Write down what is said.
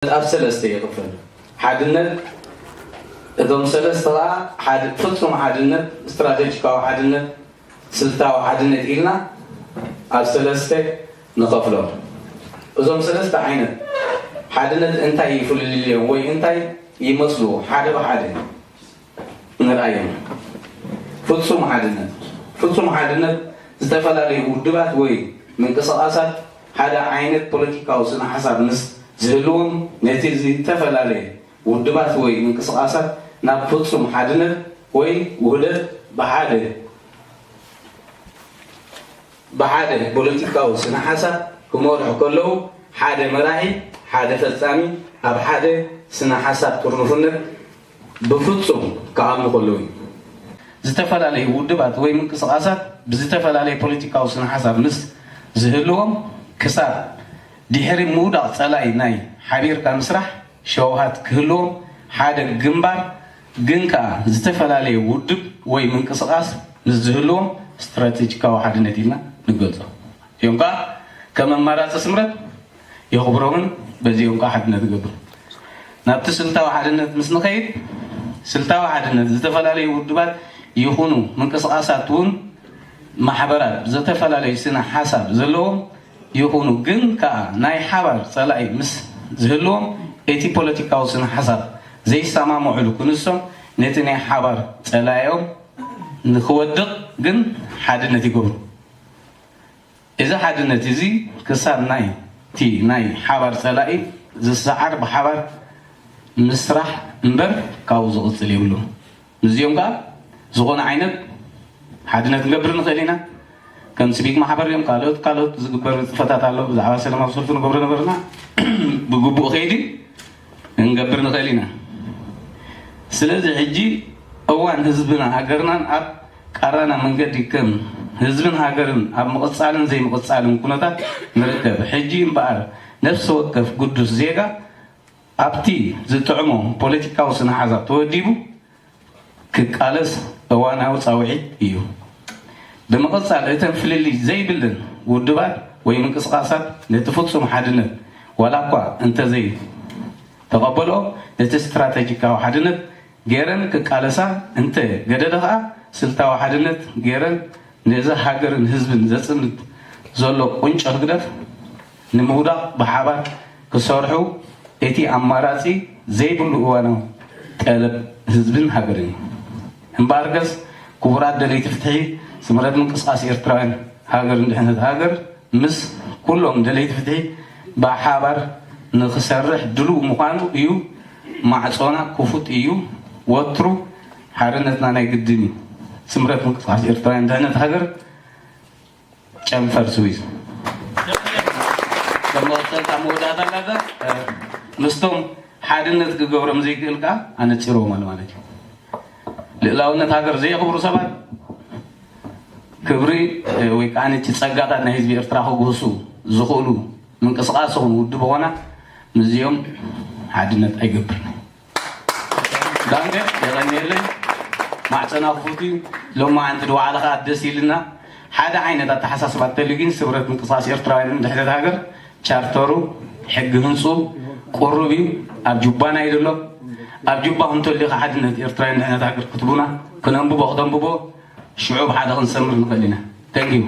ኣብ ሰለስተ ይኽፈል። ሓድነት፣ እቶም ሰለስተ ከዓ ሓደ ፍጹም ሓድነት፣ ስትራቴጂካዊ ሓድነት፣ ስልታዊ ሓድነት ኢልና ኣብ ሰለስተ ንኸፍሎም። እዞም ሰለስተ ዓይነት ሓድነት እንታይ ይፍልልዮም ወይ እንታይ ይመስሉ? ሓደ ብሓደ ንርኣዮም። ፍጹም ሓድነት። ፍጹም ሓድነት፣ ዝተፈላለዩ ውድባት ወይ ምንቅስቓሳት ሓደ ዓይነት ፖለቲካዊ ስነ ሓሳብ ምስ ዝህልዎም፣ ነቲ ዝተፈላለየ ውድባት ወይ ምንቅስቓሳት ናብ ፍጹም ሓድነት ወይ ውህደት ብሓደ ብሓደ ፖለቲካዊ ስነ ሓሳብ ክመርሑ ከለዉ፣ ሓደ መራሒ፣ ሓደ ፈጻሚ፣ ኣብ ሓደ ስነ ሓሳብ ጥርኑፍነት ብፍጹም ክኣምኑ ከለዉ እዩ። ዝተፈላለዩ ውድባት ወይ ምንቅስቓሳት ብዝተፈላለየ ፖለቲካዊ ስነ ሓሳብ ምስ ዝህልዎም፣ ክሳብ ድሕሪ ምውዳቕ ጸላኢ ናይ ሓቢርካ ምስራሕ ሸውሃት ክህልዎም፣ ሓደ ግንባር ግን ከኣ ዝተፈላለየ ውድብ ወይ ምንቅስቓስ ምስ ዝህልዎም ስትራቴጂካዊ ሓድነት ኢልና ንገልጾ። እዚኦም ከኣ ከም ኣማራጺ ስምረት የኽብሮምን በዚኦም ከኣ ሓድነት ይገብር። ናብቲ ስልታዊ ሓድነት ምስ ንኸይድ፣ ስልታዊ ሓድነት ዝተፈላለዩ ውድባት ይኹኑ ምንቅስቓሳት እውን ማሕበራት ዝተፈላለዩ ስነ ሓሳብ ዘለዎም ይኹኑ፣ ግን ከኣ ናይ ሓባር ጸላኢ ምስ ዝህልዎም፣ እቲ ፖለቲካዊ ስነ ሓሳብ ዘይሰማምዑሉ ክንሶም፣ ነቲ ናይ ሓባር ጸላኢኦም ንኽወድቕ ግን ሓድነት ይገብሩ። እዚ ሓድነት እዚ ክሳብ ናይ እቲ ናይ ሓባር ጸላኢ ዝሰዓር ብሓባር ምስራሕ እምበር ካብኡ ዝቕጽል የብሉን። ምስዚኦም ከኣ ዝኾነ ዓይነት ሓድነት ክንገብር ንኽእል ኢና። ከም ሲቪክ ማሕበር እዮም፣ ካልኦት ካልኦት ዝግበር ንጥፈታት ኣሎ። ብዛዕባ ሰላማዊ ሰልፊ ንገብሮ ነበርና። ብግቡእ ከይዲ ክንገብር ንኽእል ኢና። ስለዚ ሕጂ እዋን ህዝብና ሃገርናን ኣብ ቃራና መንገዲ ከም ህዝብን ሃገርን ኣብ ምቕጻልን ዘይምቕጻልን ኩነታት ንርከብ። ሕጂ እምበኣር ነፍሲ ወከፍ ግዱስ ዜጋ ኣብቲ ዝጥዕሞ ፖለቲካዊ ስነ ሓሳብ ተወዲቡ ክቃለስ እዋናዊ ጻውዒት እዩ። ብምቕጻል እተን ፍልልይ ዘይብለን ውድባት ወይ ምንቅስቓሳት ነቲ ፍጹም ሓድነት ዋላ እኳ እንተዘይተቐበልኦ፣ ነቲ ስትራተጂካዊ ሓድነት ገይረን ክቃለሳ እንተ ገደደ ኸኣ ስልታዊ ሓድነት ገይረን ነዚ ሃገርን ህዝብን ዘጽንት ዘሎ ቁንጮ ህግደፍ ንምውዳቕ ብሓባር ክሰርሑ እቲ ኣማራጺ ዘይብሉ እዋናዊ ጠለብ ህዝብን ሃገርን እዩ። እምበኣርከስ ክቡራት ደለይቲ ፍትሒ፣ ስምረት ምንቅስቓስ ኤርትራውያን ሃገርን ድሕነት ሃገር ምስ ኩሎም ደለይቲ ፍትሒ ብሓባር ንኽሰርሕ ድሉው ምዃኑ እዩ። ማዕጾና ክፉት እዩ። ወትሩ ሓርነትና ናይ ግድን እዩ። ስምረት ምንቅስቓስ ኤርትራውያን ድሕነት ሃገር ጨንፈር ስዊዝ። ከም መቐጸልታ መወዳእታ ኣላታ፣ ምስቶም ሓድነት ክገብሮም ዘይክእል ከኣ ኣነጺርዎም ኣሎ ማለት እዩ። ልእላውነት ሃገር ዘየኽብሩ ሰባት ክብሪ ወይ ከዓ ነቲ ጸጋታት ናይ ህዝቢ ኤርትራ ክግህሱ ዝኽእሉ ምንቅስቓስ ይኹን ውድብ ኾና ምስዚኦም ሓድነት ኣይገብርን። ዳንገ የቐንየለይ። ማዕጸና ክፉት እዩ። ሎማዓንቲ ድዋዕላ ከዓ ደስ ኢልና ሓደ ዓይነት ኣተሓሳስባ እንተልዩ ግን ስምረት ምንቅስቓስ ኤርትራውያን ድሕነት ሃገር ቻርተሩ ሕጊ ህንፁ ቁሩብ እዩ። ኣብ ጁባና እዩ ዘሎ። ኣብ ጁባኹም እንተልዩ ከዓ ሓድነት ኤርትራውያን ድሕነት ሃገር ክትቡና ክነንብቦ ክተንብቦ ሽዑ ብሓደ ክንሰምር ንኽእል ኢና። Thank you።